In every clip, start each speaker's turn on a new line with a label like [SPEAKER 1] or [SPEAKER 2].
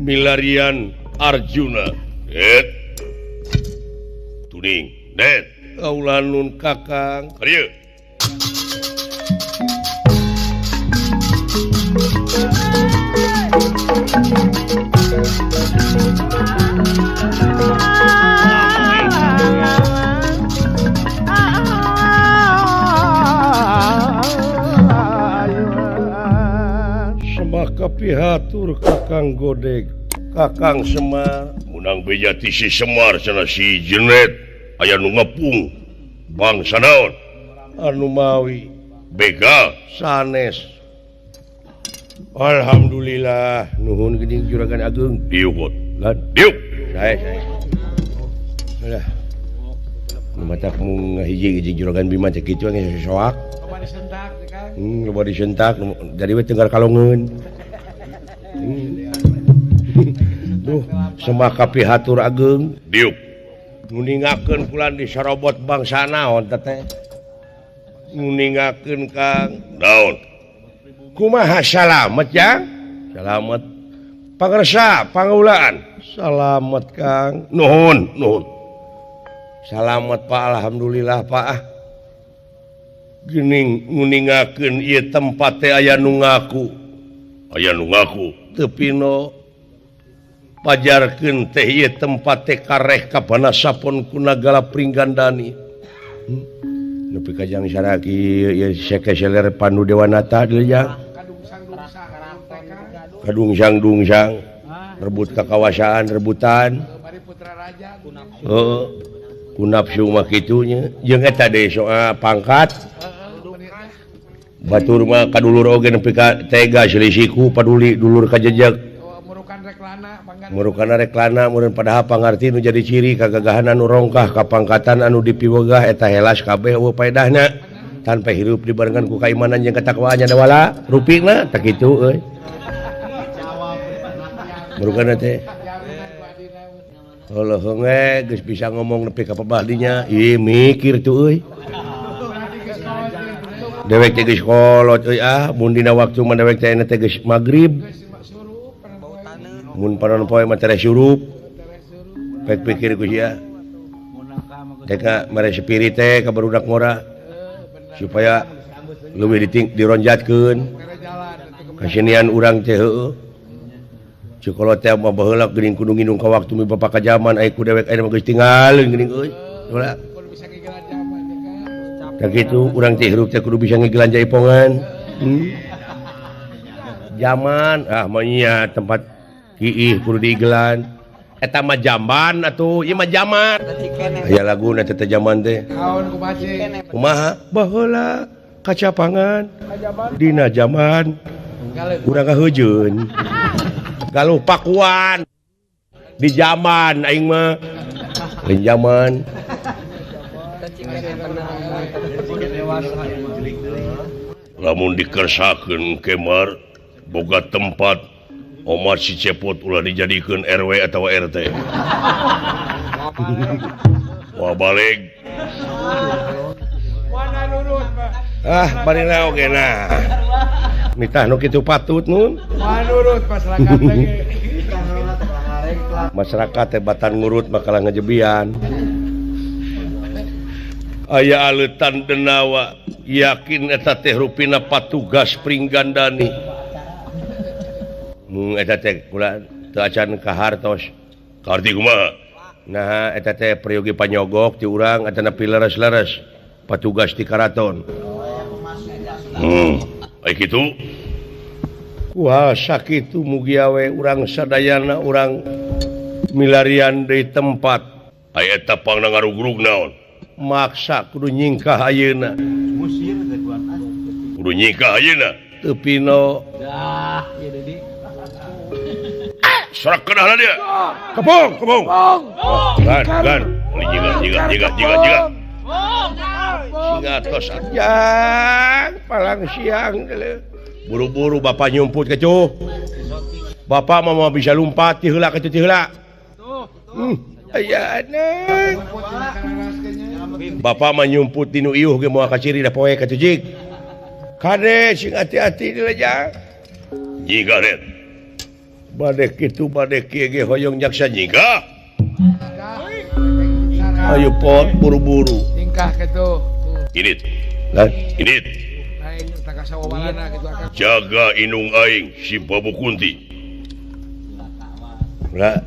[SPEAKER 1] Milarian Arjuna. Det. Tuning, Det. Kaula nun Kakang. Ka dieu. Sembah kapihatur Kakang Godeg, Kakang Semar. Menang beja ti si Semar cenah si Jenet aya nu ngepung bangsa naon anu mawi begal sanes. Alhamdulillah nuhun geuning Juragan Agung. Diuk lan diuk. Sae sae. Lah. Nu matak mung ngahiji-hiji Juragan Bima teh kitu geus soak.
[SPEAKER 2] Loba disentak teh Kang.
[SPEAKER 1] Loba disentak jadi we tenggar kalongeun. Duh, sembah kapihatur ageung. Diuk. Nguningakeun kula disarobot bangsa naon teh. Nguningakeun Kang. Naon? Kumaha salamet jang? Salamet. Pangersa pangaulaan. Salamet Kang. Nuhun, nuhun. Salamet Pak, alhamdulillah Pak. Ah. Geuning nguningakeun ieu tempat teh aya nu ngaku. Aya nu ngaku. Teu pino pajarkeun teh ieu tempat teh kareh ka Banasapon ku Nagala Pringgandani. Nepi ka jang saraki ieu sekeseler Pandu Dewanata deui jang. Kadungsang-dungsang rebut kakawasaan rebutan. Heeh. Ku nafsu mah kitu nya. Jeung eta deui soal pangkat. Batur mah kadulur oge nepi ka tega silisiku paduli dulur kajejeg. Murukan reklana meureun padahal pangarti nu jadi ciri kagagahan anu rongkah kapangkatan anu dipiwegah eta helas kabeh eueuh paedahna tanpa hirup dibarengan ku kaimanan jeung katakwaan nya dawala rupina tah kitu euy. Murukan teh heuh ge geus bisa ngomong nepi ka pabahdinya ih mikir tuh euy. Dewek teh geus kolot euy ah mun dina waktu mah dewek teh teh geus magrib. Mun panon poe mah tereh surup. Pek pikir ku sia. Teh mere spirit teh ka barudak ngora supaya leuwih dironjatkeun. Kasenian urang teh heueuh. Cukolot teh mah baheula geuning kudu ngindung ka waktu mi bapak ka jaman ai ku dewek ayeuna mah geus tinggalin geuning euy. Ulah. Tah kitu urang teh hirup teh kudu bisa ngigelan jaipongan. Jaman ah mah nya tempat kiih kudu diigelan. Eta mah jamban atuh, ieu mah jaman. Aya laguna teh jaman teh. Kumaha? Baheula kacapangan dina jaman urang kaheujeun. Galuh pakuan di jaman aing mah. Lain jaman. Lamun dikersakeun kemar boga tempat Omar si Cepot ulah dijadikeun RW atau RT. Wah balik. Ah, barina oge nah. Nitah nu kitu patut nun.
[SPEAKER 2] Manurut masyarakat teh.
[SPEAKER 1] Masyarakat teh batan ngurut makalah ngejebian. Aya aleutan denawa yakin eta teh rupina patugas Pringgandani. Mung eta teh kula teu acan kahartos. Kaharti kumaha? Nah eta teh peryogi panyogok ti urang atanapi leres-leres patugas ti karaton. Ai kitu? Kuha sakitu mugi awe urang sadayana urang milarian deui tempat. Ai eta pangna ngarugrug naon? Maksa kudu nyingkah ayeuna. Kudu nyingkah ayeuna. Teu pino.
[SPEAKER 2] Dah, ieu deui.
[SPEAKER 1] Serak kenah dia. Kepung, kepung. Gan, gan. Jiga, jiga, jiga, jiga, jiga. Singa tos ajang, palang siang. Buru-buru bapak nyumput kecuh. Bapak mau bisa lompat ti heula kecuh ti heula. Aya anak. Bapak mah nyumput dinu iuh ge moal kaciri da poe kecuh jig. Kade sing hati-hati dilejang. Jiga ret. Bade kitu bade kieu ge hoyong jaksa nyingkah. Ayo pot buru-buru.
[SPEAKER 2] Tingkah kitu.
[SPEAKER 1] Init. Lah, init. Jaga inung aing si Babu Kunti. Lah.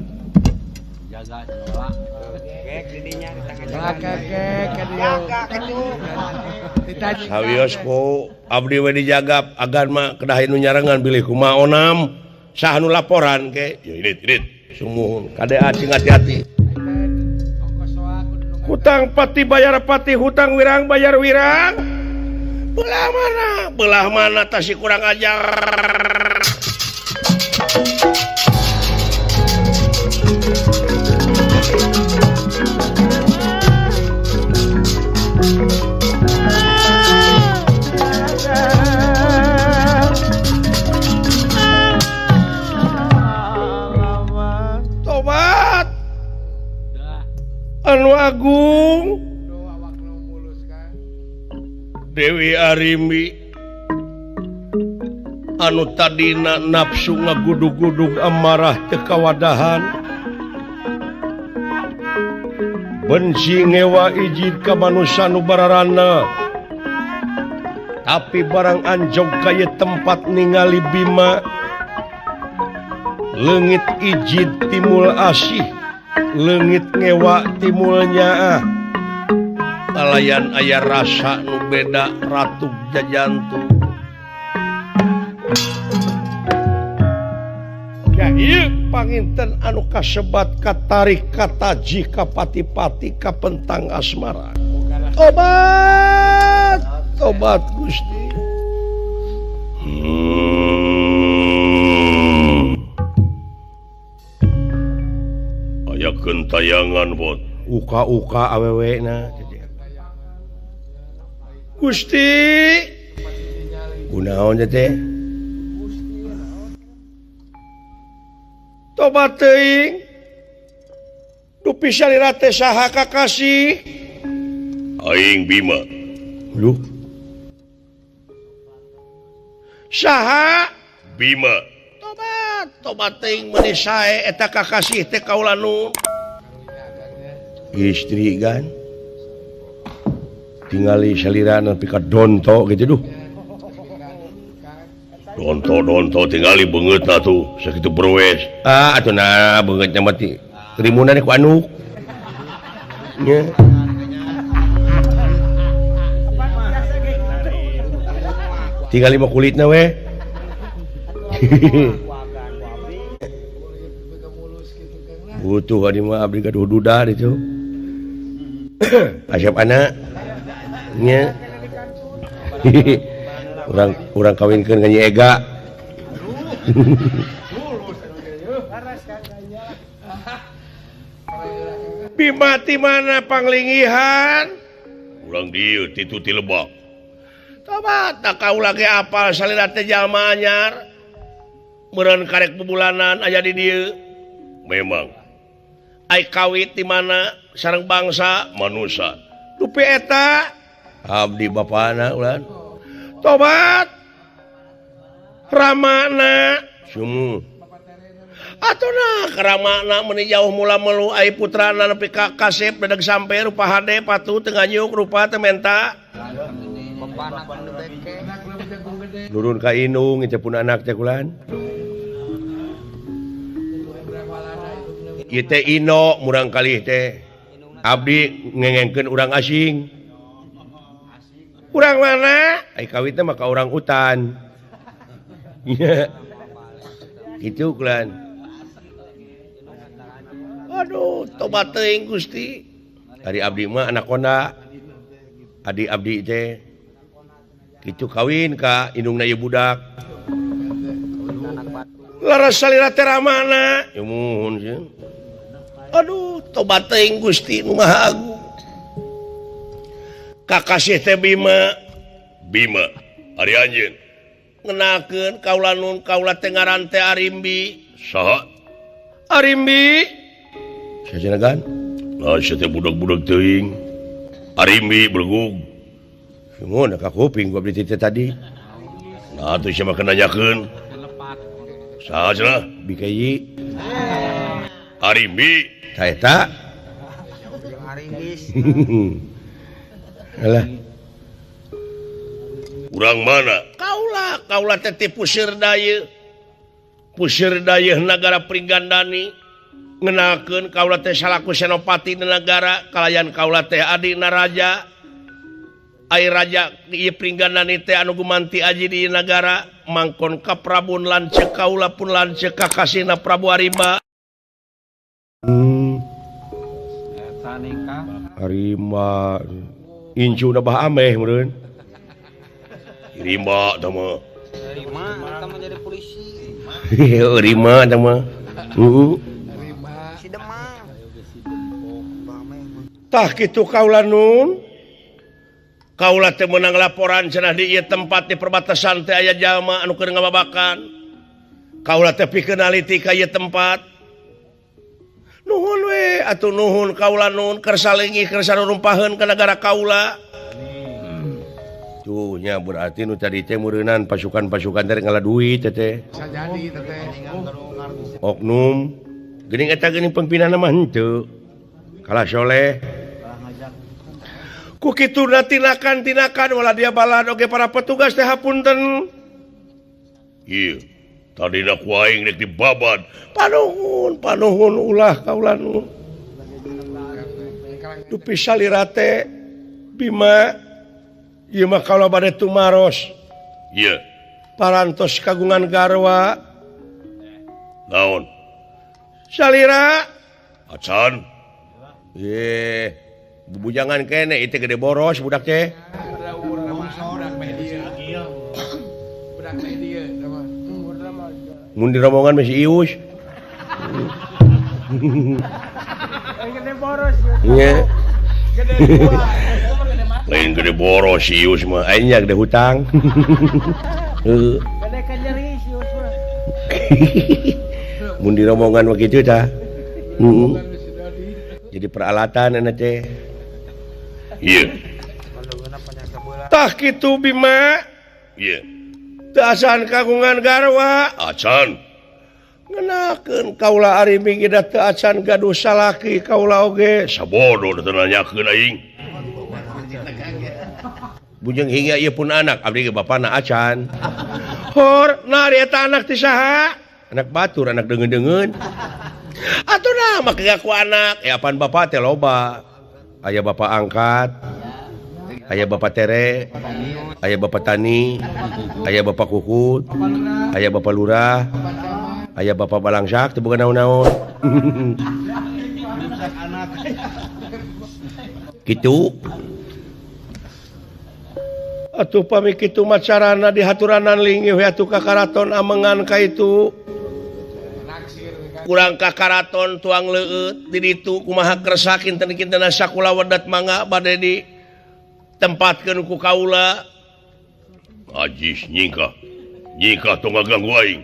[SPEAKER 3] Jaga nolak.
[SPEAKER 1] Sawios ku abdi we dijagap agan mah kedah nu nyarengan bilih kumaha onam saha nu laporan ke ya init init sumuhun kade acing hati-hati hutang pati bayar pati hutang wirang bayar wirang belah mana tasi kurang ajar. Tobat anu agung Dewi Arimbi anu tadina nafsu ngagudug-gudug amarah teu kawadahan benci ngewa ijid ka manusa nu bararana tapi barang anjog ka ieu tempat ningali Bima leungit ijid timul asih leungit ngewa timul nyaah kalayan aya rasa nu beda ratu jajantu. Ya ieu panginten anu kasebat katarik kataji kapati-pati kapentang asmara. Tobat tobat Gusti.
[SPEAKER 4] Aya kentayangan bot
[SPEAKER 1] uka-uka awewe na. Gusti kunaon teh tobat teuing dupi salira teh saha kakasih
[SPEAKER 4] aing Bima.
[SPEAKER 1] Lho saha
[SPEAKER 4] Bima
[SPEAKER 1] tobat tobat teuing meuni sae eta kakasih teh kaula nu istri kan tingali salira nepi ka donto gitu duh.
[SPEAKER 4] Donto-donto tingali beungeutna tuh sakitu berwes.
[SPEAKER 1] Ah atuh nah beungeutna mah ti terimunan ku anu. Nya. Tingali mah kulitna we. Butuh adi mah abdi gaduh duda ditu. Asep anak nya. Urang kawinkeun ka Nyi Ega. Bima ti mana panglingihan?
[SPEAKER 4] Urang dieu titu ti lebak.
[SPEAKER 1] Tobat da kaula ge apal salira teh jalma anyar. Meureun karek bubulanan aya di dieu.
[SPEAKER 4] Memang.
[SPEAKER 1] Ai kawit di mana sareng bangsa
[SPEAKER 4] manusa.
[SPEAKER 1] Dupi eta abdi bapana ulan. Tobat ramana sumu atuh nah ramana meuni jauh mula melu ai putrana nepi ka kasep dedeg sampe rupa hade patuh teu nganyuk rupa teu menta nurun ka indung teh pun anak teh kulan ieu teh ino murang kalih teh abdi ngengengkeun urang asing. Urang mana? Ai kawitna mah ka urang hutan. Kitu kulan. Aduh, tobat teuing Gusti. Ari abdi mah anak konda. Adi abdi teh kitu kawin ka indungna ieu budak. Laras salira teh ramana? Ya muhun sieun. Aduh, tobat teuing Gusti nu Maha Agung. Kakasih teh Bima.
[SPEAKER 4] Bima ari anjeun
[SPEAKER 1] ngenakeun kaula nun kaula teh ngaran teh Arimbi.
[SPEAKER 4] Saha?
[SPEAKER 1] Arimbi. Saha gan?
[SPEAKER 4] Lah sia teh budak-budak teuing. Arimbi belegug.
[SPEAKER 1] Sumuhun ka kuping gua beli teh tadi.
[SPEAKER 4] Nah atuh sia mah nanyakeun. Saha cenah?
[SPEAKER 1] BKI.
[SPEAKER 4] Arimbi.
[SPEAKER 1] Tah eta. Alah.
[SPEAKER 4] Urang mana? Kaula, kaula teh ti Pusir Dayeuh. Pusir Dayeuh nagara Pringgandani. Ngenakeun kaula teh salaku senopati di nagara, kalayan kaula teh adina raja. Ai raja ieu Pringgandani teh anu gumanti aji di nagara, mangkon ka Prabun lanceuk kaula pun lanceuk ka kasihna Prabu Arimba.
[SPEAKER 1] Arimba incuna bah ameh meureun.
[SPEAKER 4] Rimba tah mah.
[SPEAKER 3] Rima eta mah jadi polisi.
[SPEAKER 1] Rima tah mah. Heeh.
[SPEAKER 3] Si Demang.
[SPEAKER 1] Tah kitu kaula nun.
[SPEAKER 4] Kaula teh meunang laporan cenah di ieu tempat di perbatasan teh aya jalma anu keur ngababakan. Kaula teh pikeun naliti ka ieu tempat. Nuhun we atuh nuhun kaula nun keur salingi keur sarumpaheun ka nagara kaula.
[SPEAKER 1] Tuh nya berarti nu tadi teh meureunan pasukan-pasukan teh ngala duit teh.
[SPEAKER 2] Bisa jadi teh.
[SPEAKER 1] Oknum geuning eta geuning pimpinan mah henteu. Kalah soleh.
[SPEAKER 4] Ku kituna tinakan-tinakan wala dia balad oge para petugas teh hapunten. Ieu tadina ku aing rek dibabad.
[SPEAKER 1] Panuhun, panuhun ulah kaula nu. Dupi salira teh Bima ieu mah kaula bade tumaros.
[SPEAKER 4] Ieu
[SPEAKER 1] parantos kagungan garwa.
[SPEAKER 4] Naon?
[SPEAKER 1] Salira
[SPEAKER 4] acan.
[SPEAKER 1] Ye, bubujangan kene itu gede boros budak teh. Mun di rombongan masih ius.
[SPEAKER 2] Gede boros.
[SPEAKER 1] Iya.
[SPEAKER 4] Lain gede boros si ius mah,
[SPEAKER 1] aing nya gede hutang. Heeh.
[SPEAKER 2] Gede kanyeri si ius mah.
[SPEAKER 1] Mun di rombongan mah kitu tah. Heeh. Jadi peralatan enak teh.
[SPEAKER 4] Iya.
[SPEAKER 1] Tah kitu Bima.
[SPEAKER 4] Iya.
[SPEAKER 1] Teu acan kagungan garwa.
[SPEAKER 4] Acan.
[SPEAKER 1] Ngenakeun kaula Arimbi ge da teu acan gaduh salaki kaula oge.
[SPEAKER 4] Sabodo teu nanyakeun aing.
[SPEAKER 1] Bujeng hingga ieu pun anak abdi ge bapana acan. Hor, nah ari eta anak ti saha? Anak batur, anak deungeun-deungeun. Atuh nah make ngaku anak. Ya apaan bapak teh loba. Aya bapak angkat, aya bapak tere, aya bapak tani, aya bapak kukut, aya bapak lurah, aya bapak balangsak teu boga naon-naon. Kitu. Atuh pami kitu macarana dihaturanan linggih we atuh ka karaton amengan ka itu.
[SPEAKER 4] Kurang ka karaton tuang leueut di ditu kumaha kersa kinten-kintenna sakula wedat mangga bade di tempatkeun ku kaula. Ajis nyingkah. Nyingkah tong ngaganggu aing.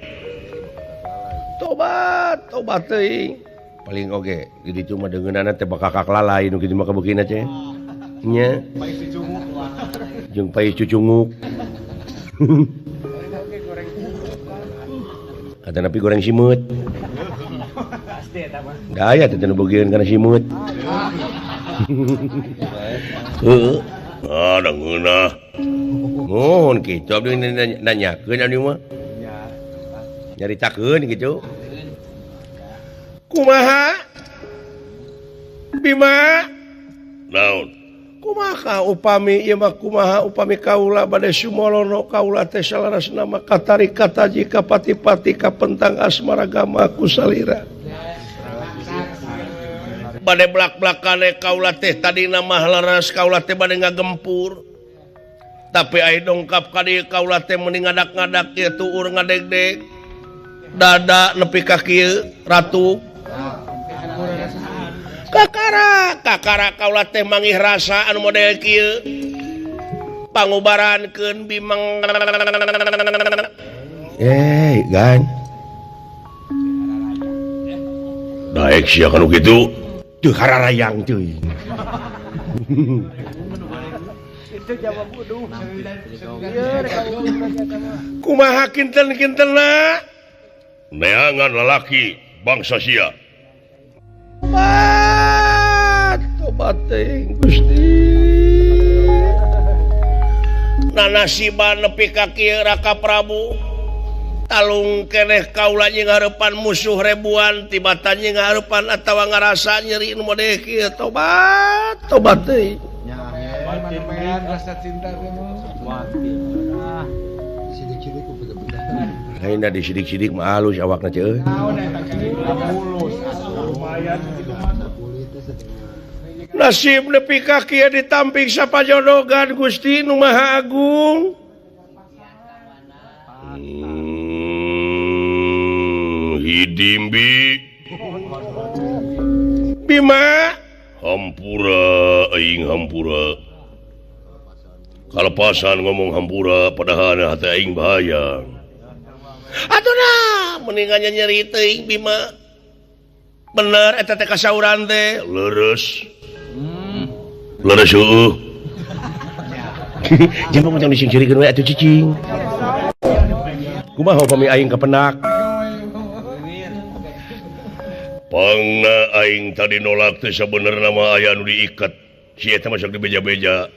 [SPEAKER 1] Tobat, tobat teuing. Paling oge di ditu mah deungeunana teh bakal kakalai nu kitu mah kabeukina teh. Nya. Jeung pais cucunguk. Kata napi goreng simut. Daya teh nu beugeun kana simut. Heeh.
[SPEAKER 4] Ah, da ngeunah.
[SPEAKER 1] Mohon kitu abdi nanyakeun abdi mah. Nyaritakeun kitu.
[SPEAKER 4] Kumaha? Bima? Naon?
[SPEAKER 1] Kumaha upami ieu mah kumaha upami kaula bade sumolono kaula teh salarasna mah katari kataji kapati-pati kapentang asmara gama ku salira.
[SPEAKER 4] Bade blak-blakane kaula teh tadina mah leres kaula teh bade ngagempur. Tapi ai dongkap ka dieu kaula teh meuni ngadak-ngadak ieu tuur ngadegdeg. Dada nepi ka kieu ratu. Kakara, kakara kaula teh mangih rasa anu model kieu. Pangubarankeun Bimeng.
[SPEAKER 1] Gan.
[SPEAKER 4] Daek sia kanu kitu.
[SPEAKER 1] Teu kararayang teuing.
[SPEAKER 2] Itu jawab bodoh.
[SPEAKER 4] Kumaha kinten-kintenna? Neangan lalaki bangsa sia. Tobat, tobat teuing Gusti. Nanasiban nepi ka kieu Raka Prabu. Talung keneh kaula jeung hareupan musuh ribuan tibatan jeung hareupan atawa ngarasa nyeri nu modeh kieu tobat, tobat teuing.
[SPEAKER 2] Rasa cinta teh mah.
[SPEAKER 1] Lain da disidik-sidik mah halus awakna ceuh. Nasib nepi ka kieu ditampik sapajodogan Gusti nu Maha Agung.
[SPEAKER 4] Hidimbi
[SPEAKER 1] Bima
[SPEAKER 4] hampura aing hampura. Kalepasan ngomong hampura padahal hati aing bahaya.
[SPEAKER 1] Atuh nah mendingan nyeri teuing Bima. Bener eta teh kasauran teh
[SPEAKER 4] leres. Leres heueuh.
[SPEAKER 1] Jangan macam disingcirikeun we atuh cicing. Kumaha upami aing kapenak?
[SPEAKER 4] Pangna aing tadi nolak teh sabenerna mah aya nu diikat. Si eta mah sok dibeja-beja.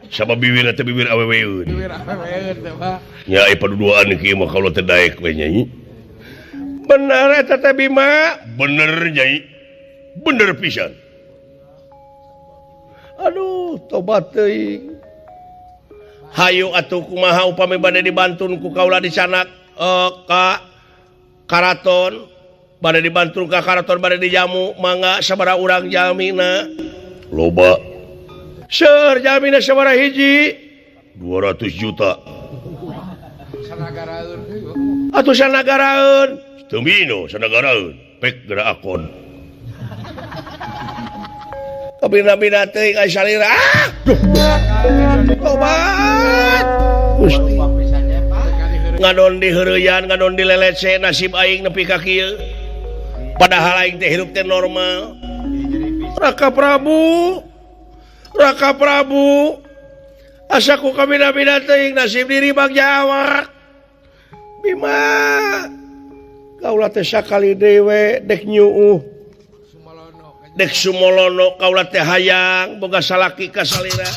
[SPEAKER 4] Sama bibir teh bibir aweweun.
[SPEAKER 2] Bibir aweweun teh mah.
[SPEAKER 4] Nya ai paduduaan kieu mah kaula teh daek we nyai.
[SPEAKER 1] Bener eta teh Bima?
[SPEAKER 4] Bener nyai. Bener pisan.
[SPEAKER 1] Aduh, tobat teuing. Hayu atuh kumaha upami bade dibantun ku kaula dicanak ka karaton, bade dibantun ka karaton bade dijamu, mangga sabaraha urang jalmina.
[SPEAKER 4] Loba.
[SPEAKER 1] Seur jalmina sabaraha hiji?
[SPEAKER 4] 200 juta.
[SPEAKER 2] Sanagaraeun.
[SPEAKER 1] Atuh sanagaraeun.
[SPEAKER 4] Teu mino sanagaraeun, pek geura akon.
[SPEAKER 1] Kabina-bina teuing ai salira. Ah! Tobat. Gusti. Ngadon di heureuyan, ngadon di lelece nasib aing nepi ka kieu. Padahal aing teh hirup teh normal. Raka Prabu. Raka Prabu. Asa ku kabina-bina teuing nasib diri bagja awak. Bima. Kaula teh sakali deui we dek nyuuh. Dek sumolono kaula teh hayang boga salaki ka salira.